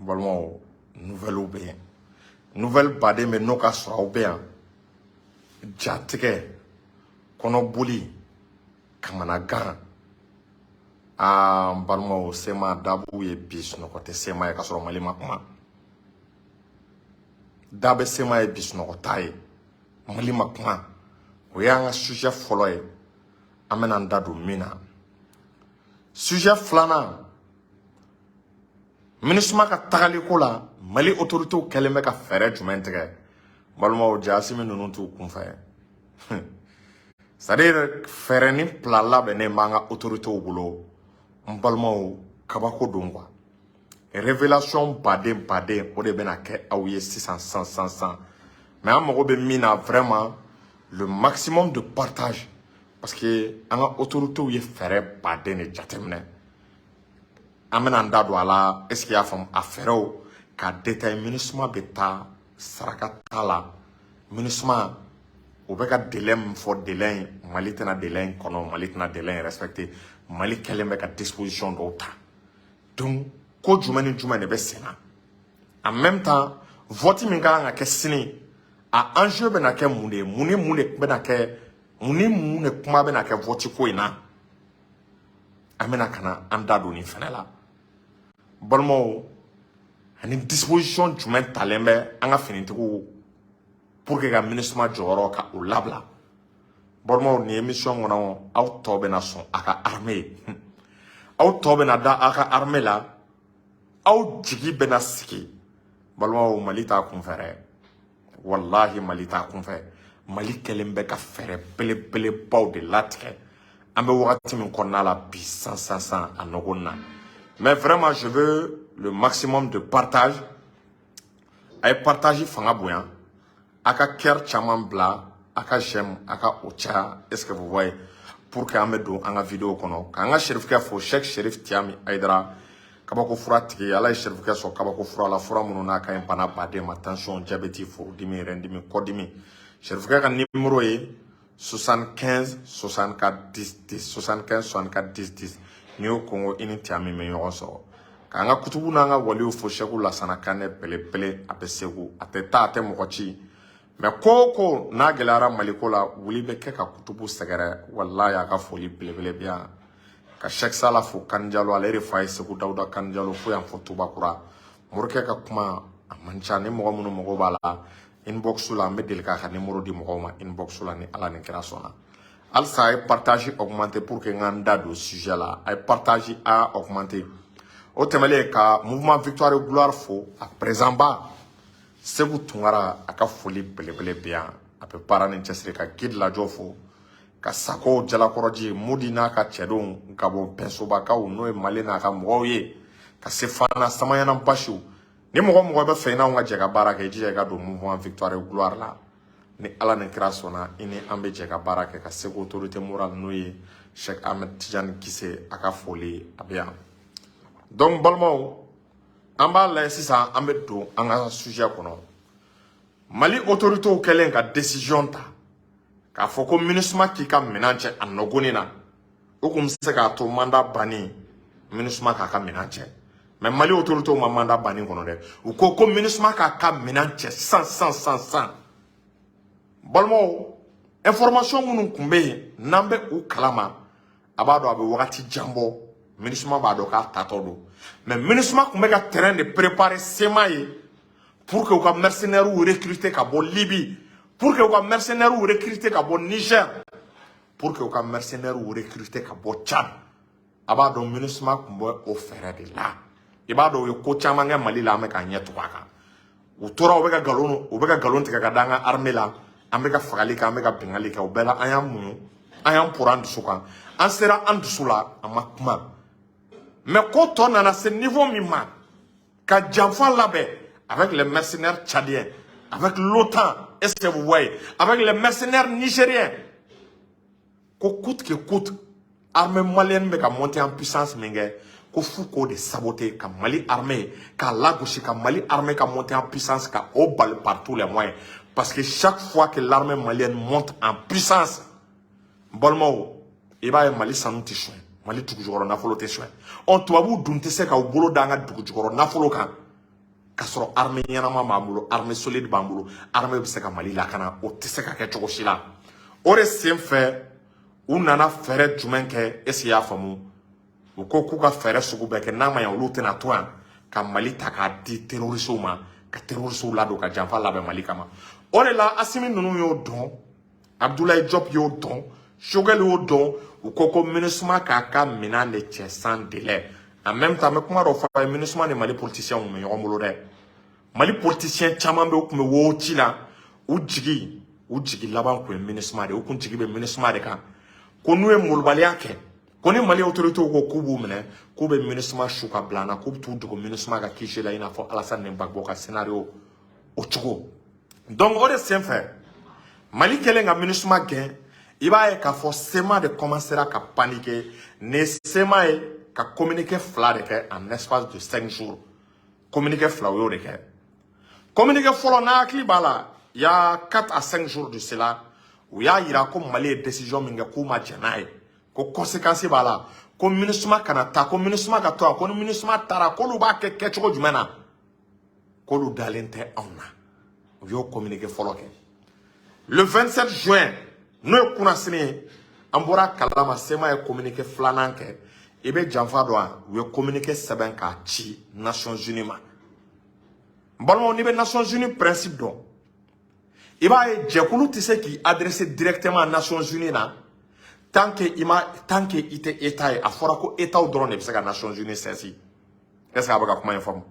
N balimaw, nouvelle bɛ yen, nouvelle baden bɛ n'o ka sɔrɔ aw bɛ yan. Jatigɛ, kɔnɔboli, kamanagan. Aa, n balimaw, CMA dabugu ye bi, sunɔgɔ tɛ CMA ye ka sɔrɔ Mali ma kuma. Da bɛ CMA ye bi, sunɔgɔ t'a ye, Mali ma kuma. O y'an ka sujet fɔlɔ ye, an bɛna an da don min na. Sujet filanan, MINUSMA ka tagaliko la, Mali autorités kɛlen bɛ ka fɛɛrɛ jumɛn tigɛ? Balimaw, jaasimi ninnu t'u kunfɛ, c'est à dire fɛɛrɛ ni plan labɛnnen b'an ka autorités bolo. N balimaw, kabako don quoi. Révélation baden baden, o de bɛna kɛ aw ye sisan san san san. Mais an mago bɛ min na, vraiment, le maximum de partage, parce que an ka autorités ye fɛɛrɛ baden de jateminɛ. An bɛna an da don a la. Est ce que i y'a faamu? A fɛɛrɛw k'a détailler. MINUSMA bɛ taa, saraka t'a la. MINUSMA, u bɛ ka délai min fɔ, délai in, Mali tɛna délai in kɔnɔ, Mali tɛna délai in respecter. Mali kɛlen bɛ ka disposition dɔw ta. Donc ko jumɛn ni jumɛn de bɛ sen na? En même temps, vote min ka kan ka kɛ sini, a enjeu bɛna kɛ mun de ye? Mun ni mun de bɛna kɛ? Mun ni mun de kuma bɛna kɛ vote ko in na? An bɛna ka na an da don nin fɛnɛ la. Balimaw, ani disposition jumɛn talen bɛ an ka finitigiw pour que ka MINUSMA jɔyɔrɔ ka o labila? Balimaw, nin émission kɔnɔ, aw tɔ bɛna sɔn a ka armée ye, aw tɔ bɛna da aw ka armée la, aw jigi bɛna sigi. Balimaw, Mali t'a kunfɛ dɛ, walahi, Mali t'a kunfɛ. Mali kɛlen bɛ ka fɛɛrɛ belebelebaw de latigɛ. An bɛ wagati min kɔnɔna la bi, san san san a nɔgɔn na. Mais vraiment, je veux le maximum de partage. A ye partage fanga bonya, a ka cœur caman bila, a ka j'aime, a ka o caya. Est ce que vous voyez? Pour que an bɛ don an ka vidéo kɔnɔ, k'an ka Serifukɛ fo, Cheikh Cherif Tiami Aidara, kabako fura tigi. Ala ye Serifukɛ sɔn kabako fura la, fura minnu n'a ka ɲi bana baden ma: tension, diabète, furudimi, rɛndimi, kɔdimi. Serifukɛ ka numéro ye 75 64 10 10, 75 64 10 10. N'i y'o kɔngɔ, i ni Tiami bɛ ɲɔgɔn sɔrɔ. K'an ka kutubu n'an ka waliw fo, Sɛku Lasana Kanɛ belebele, a bɛ Segu, a tɛ taa, a tɛ mɔgɔ ci. Mais ko o ko n'a gɛlɛyara Maliko la, wuli bɛ kɛ ka kutubu sɛgɛrɛ. Walayi, a ka foli belebele bɛ yan. Ka Sɛki Sala fo, Kanijalo, ale de fa ye Segu Dawuda Kanijalo fo yan fɔ Tubakura. Morikɛ ka kuma a man ca. Ni mɔgɔ minnu mago b'a la, inbox la, an bɛ deli k'a ka numéro di mɔgɔw ma inbox la, ni Ala ni kira sɔnna. Halisa, a ye partage augmenter pour que n ka n da don sujet la. A ye partage a augmenter. O tɛmɛnen, ka Mouvement Victoire et Gloire fo, a président ba Segu Tunkara, a ka foli belebele bɛ yan, a bɛ baara ni cɛsiri. Ka guide lajɔ fo, ka Sako Jalakɔrɔji Mudi n'a ka cɛdenw, ka bɔ Bɛnsobakaw, n'o ye Mali n'a ka mɔgɔw ye, ka se Fana Samayana Basiw. Ni mɔgɔ mɔgɔ bɛ fɛ i n'anw ka jɛ ka baara kɛ, i jija i ka don Mouvement Victoire et Gloire la. Ni Ala ni kira sɔnna, i ni an bɛ jɛ ka baara kɛ. Ka Segu autorité morale, n'o ye Cheikh Ahmed Tidiane Kise, a ka foli a bɛ yan. Donc balimaw, an b'a lajɛ sisan, an bɛ don an ka sujet kɔnɔ. Mali autorités kɛlen ka décision ta k'a fɔ ko MINUSMA k'i ka minɛn cɛ a nɔgɔnin na, o kun bɛ se k'a to mandat banni, MINUSMA k'a ka minɛn cɛ. Mais Mali autorités ma mandat banni kɔnɔ dɛ, u ko ko MINUSMA k'a ka minɛn cɛ san san san san. Balimaw, information minnu tun bɛ yen n'an bɛ u kalama, a b'a dɔn a bɛ wagati jan bɔ, MINUSMA b'a dɔn k'a tatɔ don. Mais MINUSMA tun bɛ ka terrain de préparer CMA ye pour que u ka mercenaires recruter ka bɔ Libye, pour que u ka mercenaires recruter ka bɔ Niger, pour que u ka mercenaires recruter ka bɔ Tchad. A b'a dɔn MINUSMA tun bɛ o fɛɛrɛ de la. I b'a dɔn u ye ko caman kɛ Mali la, an bɛ k'a ɲɛ tugun a kan. U tora u bɛ ka nkalon tigɛ ka da an ka armée la. An bɛ ka fagali kɛ, an bɛ ka bingali kɛ, o bɛɛ la an y'an muɲu, an y'an poron an dusu kan, an sera an dusu la, an ma kuma. Mais ko tɔ nana se niveau min ma, ka janfa labɛn avec les mercenaires tchadiens, avec l'OTAN, est-ce que vous voyez, avec les mercenaires nigériens, ko coûte que coûte, armée malienne bɛ ka monter en puissance min kɛ, ko f'u k'o de saboter, ka Mali armée k'a lagosi, ka Mali armée ka monter en puissance ka o bali par tous les moyens. Parce que chaque fois que l'armée malienne monte en puissance, n balimaw, i b'a ye Mali sanu tɛ suɲɛ, Mali dugujukɔrɔ nafolo tɛ suɲɛ. Ɔ, tubabuw dun tɛ se k'u bolo da an ka dugujukɔrɔ nafolo kan. K'a sɔrɔ armée ɲɛnama b'an bolo, armée solide b'an bolo, armée bɛ se ka Mali lakana, o tɛ se ka kɛ cogo si la. O de sen fɛ, u nana fɛɛrɛ jumɛn kɛ? Est ce que i y'a faamu? U ko k'u ka fɛɛrɛ sugu bɛɛ kɛ, n'a ma ɲɛ, olu tɛna to yan ka Mali ta k'a di terroristew ma, ka terroristew ladon ka janfa labɛn Mali kama. O de la, Asimi ninnu y'o dɔn, Abdoulaye Diop y'o dɔn, Choguel y'o dɔn. U ko ko MINUSMA k'a ka minɛn de cɛ sans délai. En même temps, n bɛ kuma dɔ fɔ a ye: MINUSMA ni Mali politiciens tun bɛ ɲɔgɔn bolo dɛ. Mali politicien caman bɛ, u tun bɛ wo ci la, u jigi laban tun ye MINUSMA de ye. U kun jigi bɛ MINUSMA de kan, ko n'u ye molobaliya kɛ, ko ni Mali autorités ko k'u b'u minɛ, k'u bɛ MINUSMA su ka bila an na, k'u bɛ t'u dogo MINUSMA ka QG la, i n'a fɔ Alassane ni Gbagbo ka scénario o cogo. Donc o de senfɛ, Mali kɛlen ka MINUSMA gɛn, i b'a ye k'a fɔ CMA de commencera ka paniquer. Ni CMA ye ka communiqué fila de kɛ en espace de 5 jours, communiqué fila, o y'o de kɛ. Communiqué fɔlɔ, n'a hakili b'a la, il y a 4 à 5 jours de cela, u y'a yira ko Mali ye décision min kɛ, k'u ma jɛn n'a ye, ko conséquence b'a la, ko MINUSMA kana taa, ko MINUSMA ka to yan, ko ni MINUSMA taara, k'olu b'a kɛ kɛcogo jumɛn na, k'olu dalen tɛ anw na. U y'o communiqué fɔlɔ kɛ. Le 27 juin, n'o ye kunnasini ye, an bɔra kalama, CMA ye communiqué filanan kɛ. I bɛ janfa dɔn wa? U ye communiqué sɛbɛn k'a ci Nations Unies ma. N balimaw, n'i bɛ Nations Unies principe dɔn, i b'a ye jɛkulu tɛ se k'i adresser directement Nations Unies na tant que i ma, tant que i tɛ état ye. A fɔra ko état dɔrɔn de bɛ se ka Nations Unies saisir. Est ce que a bɛ ka kuma in faamu?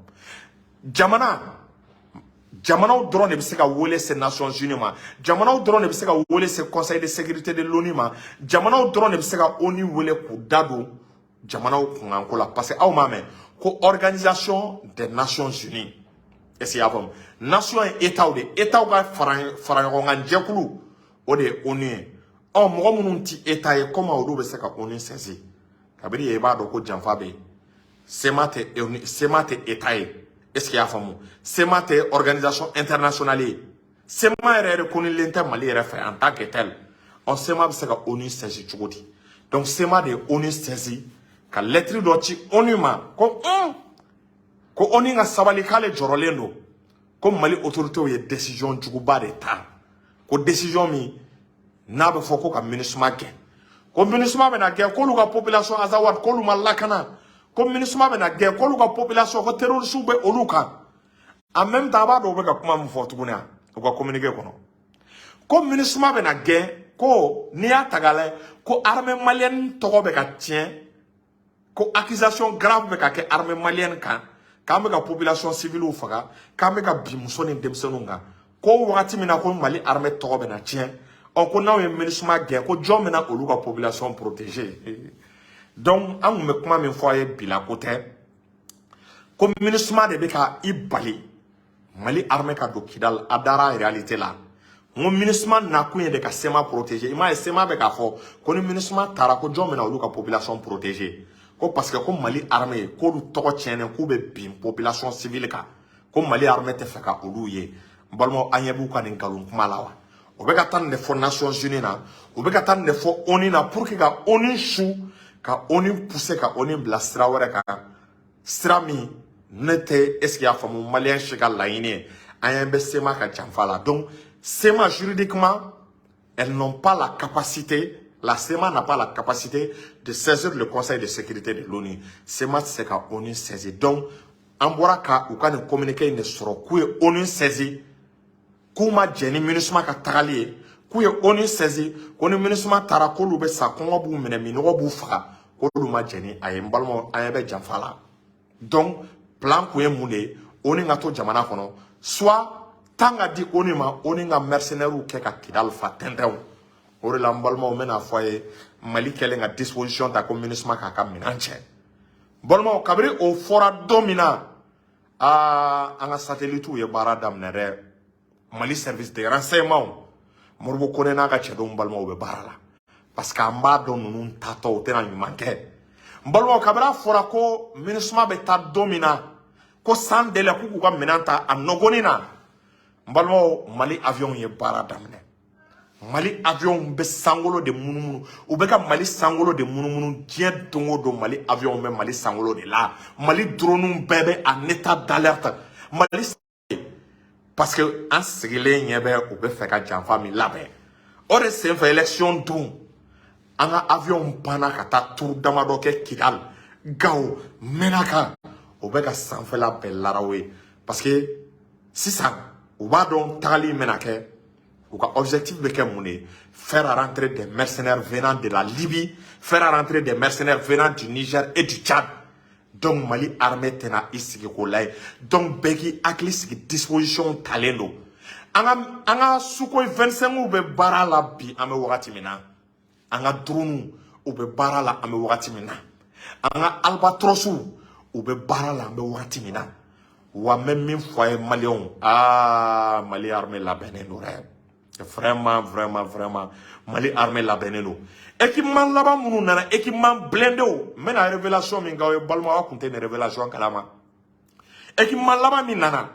Jamanaw dɔrɔn de bɛ se ka wele se Nations Unies ma, jamanaw dɔrɔn de bɛ se ka wele se Conseil de sécurité de l'ONU ma, jamanaw dɔrɔn de bɛ se ka ONU wele k'u da don jamanaw kunkanko la, parce que aw m'a mɛn ko Organisation des Nations Unies. Est ce que i y'a faamu? Nation ye état de ye, état ka fara ɲɔgɔn kan jɛkulu, o de ye ONU ye. Ɔ, mɔgɔ minnu ti état ye, comment olu bɛ se ka ONU saisir? Kabini yen, i b'a dɔn ko janfa bɛ yen. CMA tɛ ONU, CMA tɛ état ye. Est ce que i y'a faamu? CMA tɛ organisation internationale ye. CMA yɛrɛ reconnulen tɛ Mali yɛrɛ fɛ en tant que tel. Ɔ, CMA bɛ se ka ONU saisir cogo di? Donc CMA de ye ONU saisir ka lettre dɔ ci ONU ma ko ONU ka sabali, k'ale jɔrɔlen don, ko Mali autorités ye décision juguba de ta, ko décision min n'a bɛ fɔ ko ka MINUSMA gɛn, ko MINUSMA bɛna gɛn, k'olu ka population Azawad, k'olu ma lakana, ko MINUSMA bɛna gɛn, k'olu ka population, ko terroristes bɛ olu kan. En même temps, a b'a dɔn u bɛ ka kuma min fɔ tuguni a u ka communiqué kɔnɔ, ko MINUSMA bɛna gɛn, ko n'i y'a ta k'a lajɛ, ko armée malienne tɔgɔ bɛ ka tiɲɛ, ko accusation grave bɛ ka kɛ armée malienne kan, k'an bɛ ka population civile faga, k'an bɛ ka bin muso ni denmisɛnninw kan, ko wagati min na ko Mali armée tɔgɔ bɛna tiɲɛ, ɔ, ko n'anw ye MINUSMA gɛn, ko jɔn bɛna olu ka population protéger? Donc an kun bɛ kuma min fɔ a ye bi la, ko tɛ ko MINUSMA de bɛ ka i bali Mali armée ka don Kidal. A dara réalité la, n ko MINUSMA nakun ye de ka CMA protéger. I m'a ye, CMA bɛ k'a fɔ ko ni MINUSMA taara, ko jɔn bɛna olu ka population protéger? Ko parce que ko Mali armée, k'olu tɔgɔ tiɲɛnen, k'u bɛ bin population civile kan, ko Mali armée tɛ fɛ ka olu ye. N balimaw, an ɲɛ b'u ka nin nkalon kuma la wa? U bɛ ka taa nin de fɔ Nations Unies na, u bɛ ka taa nin de fɔ ONU na, pour que ka ONU su, ka ONU pousser, ka ONU bila sira wɛrɛ kan, sira min ne tɛ, est ce que i y'a faamu, malien si ka laɲini ye. An ɲɛ bɛ CMA ka janfa la. Donc CMA, juridiquement, elles n'ont pas la capacité, la CMA n'a pas la capacité de saisir le Conseil de sécurité de l'ONU. CMA tɛ se ka ONU saisir. Donc an bɔra ka u ka nin communiqué in de sɔrɔ k'u ye ONU saisir, k'u ma jɛn ni MINUSMA ka tagali ye, k'u ye ONU saisir ko ni MINUSMA taara, k'olu bɛ sa, kɔngɔ b'u minɛ, minɔgɔ b'u faga, k'olu ma jɛn ni a ye. N balimaw, an ɲɛ bɛ janfa la. Donc plan kun ye mun de ye? ONU ka to jamana kɔnɔ, soit temps ka di ONU ma, ONU ka mercenaires kɛ ka Kidal fa tɛntɛnw. O de la, n balimaw, n bɛna fɔ a ye, Mali kɛlen ka disposition ta ko MINUSMA k'a ka minɛn cɛ, n balimaw, kabini o fɔra don min na, aa, an ka satellite ye baara daminɛ dɛ. Mali service de renseignement, Moribo Kone n'a ka cɛdenw, balimaw, bɛ baara la, parce que an b'a dɔn ninnu tatɔ, u tɛna ɲuman kɛ. N balimaw, kabini a fɔra ko MINUSMA bɛ taa don min na, ko sans délai k'u k'u ka minɛn ta a nɔgɔnin na, n balimaw, Mali avion ye baara daminɛ. Mali avion bɛ sankolo de munumunu, u bɛ ka Mali sankolo de munumunu. Diɲɛ don o don, Mali avion bɛ Mali sankolo de la, Mali drone bɛɛ bɛ en état d'alerte. Mali, parce que an sigilen ɲɛ bɛ u bɛ fɛ ka janfa min labɛn. O de senfɛ, élection dun, an ka avion panna ka taa tour damadɔ kɛ Kidal, Gawo, Menaka. O bɛ ka sanfɛla bɛɛ laraw ye, parce que sisan u b'a dɔn tagali in bɛna kɛ, u ka objectif bɛ kɛ mun de ye? Faire rentrer des mercenaires venant de la Libye, faire rentrer des mercenaires venant du Niger et du Tchad. Donc Mali armée tɛna i sigi k'o lajɛ. Donc bɛɛ k'i hakili sigi, disposition talen don. An ka Sukhoi 25 bɛ baara la bi, an bɛ wagati min na. An ka drone, u bɛ baara la, an bɛ wagati min na. An ka Albatros, u bɛ baara la, an bɛ wagati min na. Wa n bɛ min fɔ a ye, Maliyɛnw, aa, Mali armée labɛnnen don dɛ. Vraiment, vraiment, vraiment, Mali armée labɛnnen don. Équipement laban minnu nana, équipement blindéw, n bɛna révélation min k'aw ye, balima, aw kun tɛ nin révélation kalama. Équipement laban min nana,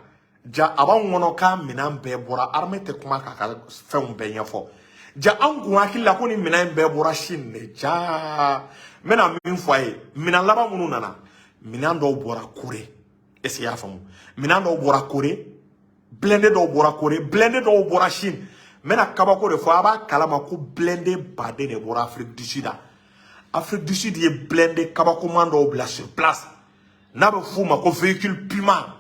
ja a b'anw kɔnɔ k'a minɛn bɛɛ bɔra, armée tɛ kuma k'a ka fɛnw bɛɛ ɲɛfɔ. Ja anw kun hakili la ko nin minɛn in bɛɛ bɔra Chine de. Ja n bɛna min fɔ a ye, minɛn laban minnu nana, minɛn dɔw bɔra Corée. Est ce que i y'a faamu? Minɛn dɔw bɔra Corée, blindé dɔw bɔra Corée, blindé dɔw bɔra Chine. N bɛna kabako de fɔ, a b'a kalama ko blindé baden de bɔra Afrique du Sud. Afrique du Sud ye blindé kabakoman dɔw bila sur place, n'a bɛ f'u ma ko véhicule Puma.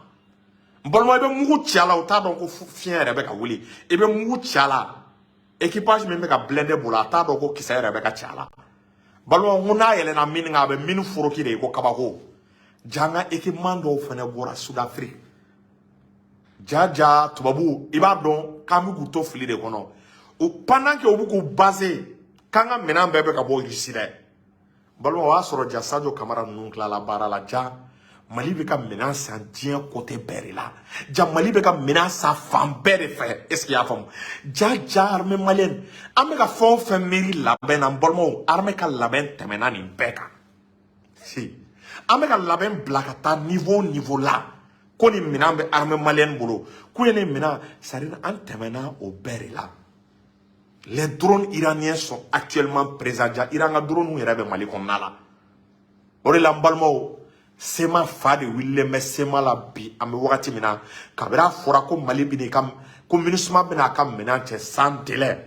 N balima, i bɛ mugu ci a la, u t'a dɔn ko fiɲɛ yɛrɛ bɛ ka wuli. I bɛ mugu ci a la, équipage min bɛ ka blindé bolo, a t'a dɔn ko kisɛ yɛrɛ bɛ ka ci a la. Balima, n ko n'a yɛlɛnna min kan, a bɛ mine foroki de ko kabako. Ja an ka équipement dɔw fana bɔra Sud-Afrique. Ja ja, tubabu, i b'a dɔn k'an bɛ k'u to fili de kɔnɔ. O pendant que u bɛ k'u baser k'an ka minɛn bɛɛ bɛ ka bɔ Russie dɛ, balima, o y'a sɔrɔ ja Sadio Kamara ninnu tilala baara la. Ja Mali bɛ ka minɛn san diɲɛ côté bɛɛ de la. Ja Mali bɛ ka minɛn san fan bɛɛ de fɛ. Est ce que i y'a faamu? Ja ja, armée malienne, an bɛ ka fɛn o fɛn miiri labɛn na, n balimaw, armée ka labɛn tɛmɛna nin bɛɛ kan. Si an bɛ ka labɛn bila ka taa niveau niveau la ko nin minɛn bɛ armée malienne bolo, k'u ye nin minɛn, c'est à dire an tɛmɛna o bɛɛ de la. Les drones iraniens sont actuellement présents. Ja Iran ka drones yɛrɛ bɛ Mali kɔnɔna la. O de la, n balimaw, CMA fa de wulilen bɛ CMA la bi, an bɛ wagati min na. Kabini a fɔra ko Mali bɛ n'i ka, ko MINUSMA bɛna a ka minɛn cɛ sans délai,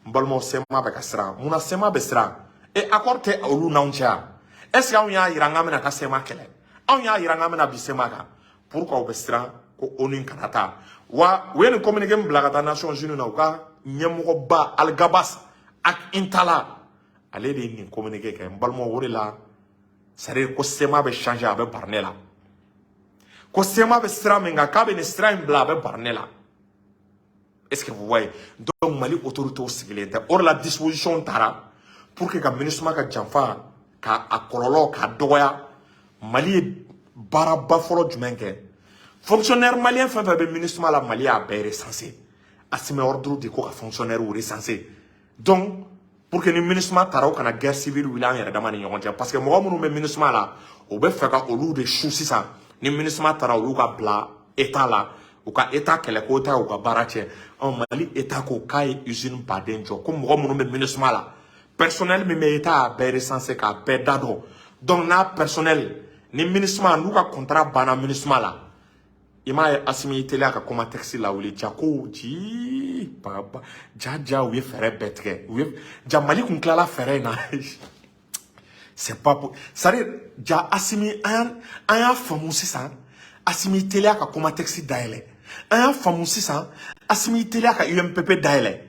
n balimaw, CMA bɛ ka siran. Munna CMA bɛ siran? E, accord tɛ olu n'anw cɛ yan? Est ce que anw y'a yira k'an bɛna taa CMA kɛlɛ? Anw y'a yira k'an bɛna bi CMA kan? Pourquoi u bɛ siran ko ONU kana taa? Wa u ye nin communiqué min bila ka taa Nations Unies na, u ka ɲɛmɔgɔba Alghabass Ag Intalla, ale de ye nin communiqué kɛ. N balimaw, o de la, c'est à dire ko CMA bɛ changer, a bɛ bari ne la. Ko CMA bɛ sira min kan, k'a bɛ nin sira in bila, a bɛ bari ne la. Est-ce que vous voyez? Donc Mali autorités sigilen tɛ. O de la, disposition taara pour que ka MINUSMA ka janfa ka a kɔlɔlɔ k'a dɔgɔya. Mali ye baaraba fɔlɔ jumɛn kɛ? Fonctionnaire malien fɛn fɛn bɛ MINUSMA la, Mali y'a bɛɛ recensé. Assimi ordre di ko ka fonctionnaire recensé. Donc pour que ni MINUSMA taara, u kana guerre civile wuli an yɛrɛ dama ni ɲɔgɔn cɛ, parce que mɔgɔ minnu bɛ MINUSMA la, u bɛ fɛ ka olu de su sisan. Ni MINUSMA taara, olu ka bila état la, u ka état kɛlɛ, ko état y'u ka baara tiɲɛ. Ɔ, Mali état ko k'a ye usine baden jɔ, ko mɔgɔ minnu bɛ MINUSMA la, personnel min bɛ, état y'a bɛɛ recensé k'a bɛɛ da dɔn. Donc n'a personnel ni MINUSMA n'u ka contrat banna MINUSMA la, i m'a ye, Assimi y'i teliya ka Comatex lawuli. Ja ko ji baba, ja ja, u ye fɛɛrɛ bɛɛ tigɛ. U ye ja Mali kun tilala fɛɛrɛ in na. C'est pas pour, c'est à dire ja Assimi, an y'a faamu sisan, Assimi y'i teliya ka Comatex dayɛlɛ. An y'a faamu sisan, Assimi y'i teliya ka UMPP dayɛlɛ.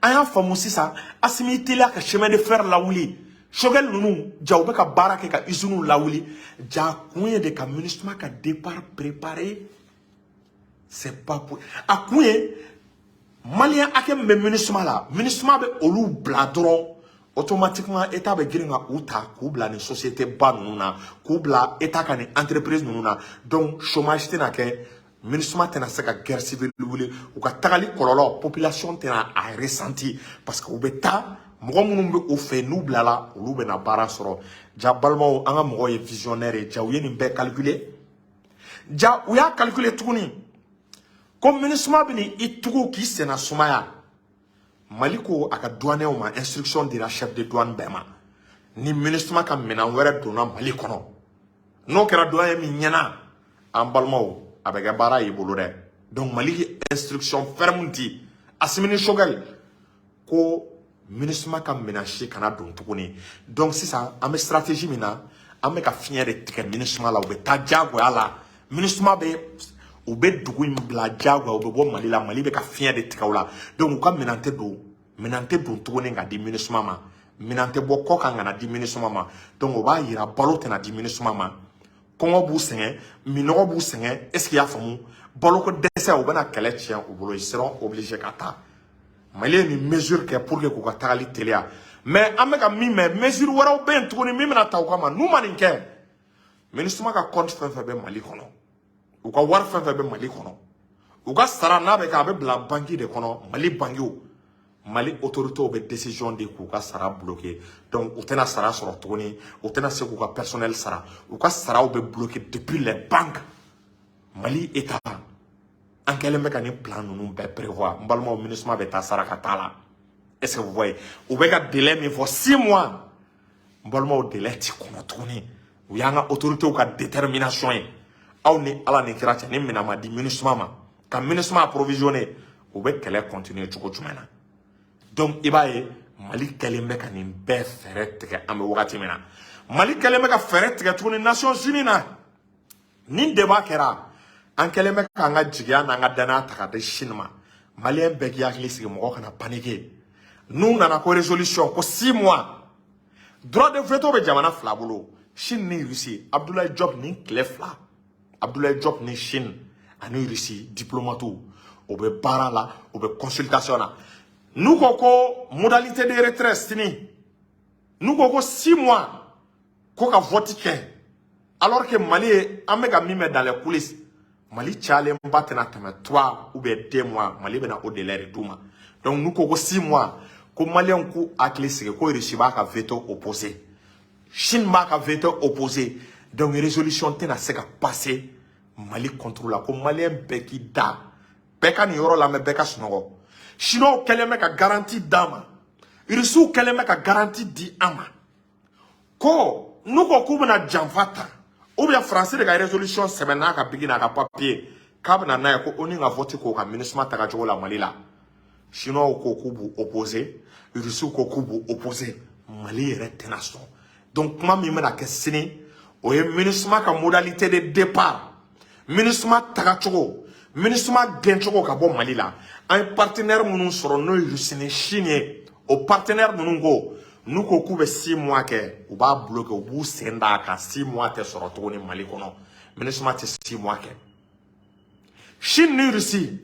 An y'a faamu sisan, Assimi y'i teliya ka chemin de fer lawuli. Choguel ninnu, ja u bɛ ka baara kɛ ka usines lawuli. Ja kun ye de ka MINUSMA ka départ préparer. C'est pas pour, a kun ye Malien hakɛ min bɛ MINUSMA la, MINUSMA bɛ olu bila dɔrɔn, automatiquement état bɛ girin ka u ta k'u bila nin société ba ninnu na, k'u bila état ka nin entreprise ninnu na. Donc chômage tɛna kɛ, MINUSMA tɛna se ka guerre civile wuli, u ka tagali kɔlɔlɔ, population tɛna a ressenti, parce que u bɛ taa, mɔgɔ minnu bɛ u fɛ n'u bilala, olu bɛna baara sɔrɔ. Ja balimaw, an ka mɔgɔw ye visionnaire ye. Ja u ye nin bɛɛ calculer. Ja u y'a calculer tuguni ko MINUSMA bɛ i tugu k'i senna sumaya. Mali ko a ka douaniers ma, instruction dira chef de douane bɛɛ ma, ni MINUSMA ka minɛn wɛrɛ donna Mali kɔnɔ, n'o kɛra douanier min ɲɛna, an balimaw. A bɛ kɛ baara y'i bolo dɛ. Donc Mali ye instruction ferme di Assimi ni Choguel ko MINUSMA ka minɛn si kana don tuguni. Donc sisan an bɛ stratégie min na, an bɛ ka fiɲɛ de tigɛ MINUSMA la. U bɛ taa diyagoya la, MINUSMA bɛ, u bɛ dugu in bila diyagoya, u bɛ bɔ Mali la. Mali bɛ ka fiɲɛ de tigɛ u la. Donc u ka minɛn tɛ don, minɛn tɛ don tuguni ka di MINUSMA ma, minɛn tɛ bɔ kɔ kan ka na di MINUSMA ma. Donc o b'a yira balo tɛna di MINUSMA ma, kɔngɔ b'u sɛgɛn, minɔgɔ b'u sɛgɛn. Est ce que i y'a faamu? Baloko dɛsɛ, u bɛna kɛlɛ tiɲɛ u bolo, ils seront obligés ka taa. Mali ye nin mesure kɛ pour que k'u ka tagali teliya. Mais an bɛ ka min mɛn, mesure wɛrɛw bɛ yen tuguni min bɛna ta u kama n'u ma nin kɛ. MINUSMA ka compte fɛn fɛn bɛ Mali kɔnɔ, u ka wari fɛn fɛn bɛ Mali kɔnɔ, u ka sara n'a bɛ kɛ, a bɛ bila banque de kɔnɔ, Mali banquew. Mali autorités bɛ décision di k'u ka sara bloquer. Donc u tɛna sara sɔrɔ tuguni, u tɛna se k'u ka personnel sara, u ka saraw bɛ bloquer depuis les banques. Mali État, an kɛlen bɛ ka nin plan ninnu bɛɛ prévoir. N balimaw, MINUSMA bɛ taa saraka t'a la. Est ce que vous voyez? U bɛ ka délai min fɔ, 6 mois, n balimaw, délai ti kɔnɔ tuguni. U y'an ka autorités ka détermination ye. Aw ni Ala ni kira cɛ, ni minɛn ma di MINUSMA ma ka MINUSMA approvisionner, u bɛ kɛlɛ continuer cogo jumɛn na? Donc i b'a ye, Mali kɛlen bɛ ka nin bɛɛ fɛɛrɛ tigɛ. An bɛ wagati min na, Mali kɛlen bɛ ka fɛɛrɛ tigɛ tuguni Nations Unies na. Nin débat kɛra, an kɛlen bɛ k'an ka jigiya n'an ka danaya ta ka di Chine ma. Maliyɛn bɛɛ k'i hakili sigi, mɔgɔ kana paniquer. N'u nana ko résolution ko 6 mois, droit de veto bɛ jamana fila bolo, Chine ni Russie. Abdoulaye Diop, nin tile 2, Abdoulaye Diop ni Chine ani Russie diplomates, o bɛ baara la, u bɛ consultation na. N'u ko ko modalité de retrait sini, n'u ko ko 6 mois ko ka vote kɛ, alors que Mali ye, an bɛ ka min mɛn dans les coulisses, Mali cayalenba tɛna tɛmɛ 3 ou bien 2 mois. Mali bɛna o délai de d'u ma. Donc n'u ko ko 6 mois, ko maliyɛnw k'u hakili sigi ko Russie b'a ka veto opposé, Chine b'a ka veto opposé, donc résolution tɛna se ka passer Mali contre la. Ko maliyɛn bɛɛ k'i da, bɛɛ ka nin yɔrɔ lamɛn, bɛɛ ka sunɔgɔ. Chinois kɛlen bɛ ka garantie d'an ma, Russiw kɛlen bɛ ka garantie di an ma ko n'u ko k'u bɛna janfa ta, ou bien Faransi de ka résolution sɛbɛn n'a ka bic n'a ka papier k'a bɛna n'a ye ko ONU ka vote k'o ka MINUSMA taga cogo la Mali la, Chinois ko k'u b'u opposé, Russiw ko k'u b'u opposé, Mali yɛrɛ tɛna sɔn. Donc kuma min bɛna kɛ sini, o ye MINUSMA ka modalité de départ, MINUSMA tagacogo, MINUSMA gɛncogo ka bɔ Mali la. An ye partenaire minnu sɔrɔ, n'o ye Russie ni Chine ye, o partenaire ninnu ko n'u ko k'u bɛ 6 mois kɛ, u b'a bloquer, u b'u sen d'a kan. 6 mois tɛ sɔrɔ tuguni Mali kɔnɔ, MINUSMA tɛ 6 mois kɛ. Chine ni Russie,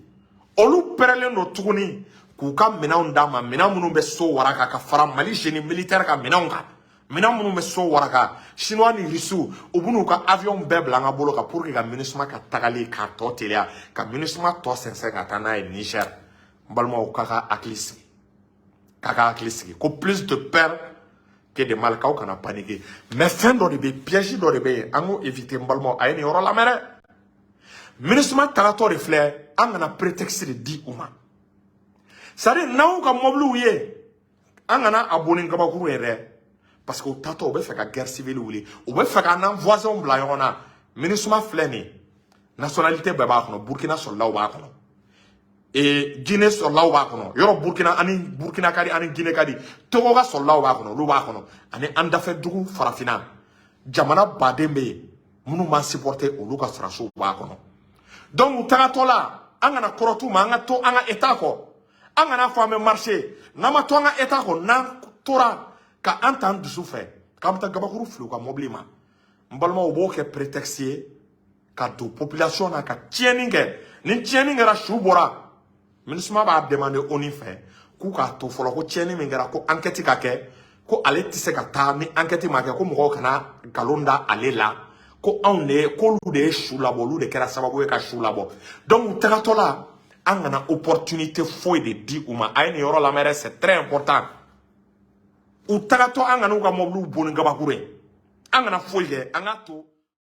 olu pɛrɛlen don tuguni k'u ka minɛnw d'a ma, minɛn minnu bɛ so waraka ka fara Mali génie militaire ka minɛnw kan, minɛn minnu bɛ so waraka. Chinois ni Russiw, u bɛn'u ka avion bɛɛ bila an ka bolo kan pour que ka MINUSMA ka tagali k'a tɔ teliya, ka MINUSMA tɔ sɛnsɛn ka taa n'a ye Niger. N balimaw, k'a ka hakili sigi, k'a ka hakili sigi ko plus de peur que de mal, k'aw kana paniquer. Mais fɛn dɔ de bɛ yen, piège dɔ de bɛ yen, an k'o éviter. N balimaw, a ye nin yɔrɔ lamɛn dɛ. MINUSMA tagatɔ de filɛ, an kana prétexte de di u ma. C'est à dire, n'anw ka mobiliw ye, an kana a bon ni kabakuru ye dɛ, parce que u tatɔ, u bɛ fɛ ka guerre civile wuli, u bɛ fɛ k'an n'an voisins bila ɲɔgɔn na. MINUSMA filɛ nin ye, nationalité bɛɛ b'a kɔnɔ. Burkina sɔrɔlaw b'a kɔnɔ, ee, Guinée sɔrɔlaw b'a kɔnɔ, yɔrɔ Burkina ani Burkina ka di ani Guinée ka di, Togo ka sɔrɔlaw b'a kɔnɔ, olu b'a kɔnɔ, ani an dafɛ dugu farafinna jamana baden bɛ yen minnu b'an supporter, olu ka sɔrɔsiw b'a kɔnɔ. Donc u tagatɔ la, an kana kɔrɔtu ma, an ka to an ka état kɔ, an kana fɔ an bɛ marcher. N'an ma to an ka état kɔ, n'an tora ka an t'an dusu fɛ k'an bɛ taa gabakuru fili u ka mobili ma, n balimaw, u b'o kɛ prétexte ye ka don population na ka tiɲɛni kɛ. Ni tiɲɛni kɛra, su bɔra, MINUSMA b'a demander ONU fɛ k'u k'a to fɔlɔ, ko tiɲɛni min kɛra, ko enquête ka kɛ, ko ale tɛ se ka taa ni enquête ma kɛ, ko mɔgɔw kana nkalon da ale la, ko anw de ye, k'olu de ye su labɔ, olu de kɛra sababu ye ka su labɔ. Donc u tagatɔ la, an kana opportunité foyi de di u ma. A ye nin yɔrɔ lamɛn dɛ, c'est très important. U tagatɔ, an kana u ka mobiliw bon ni gabakuru ye, an kana foyi kɛ, an k'a to.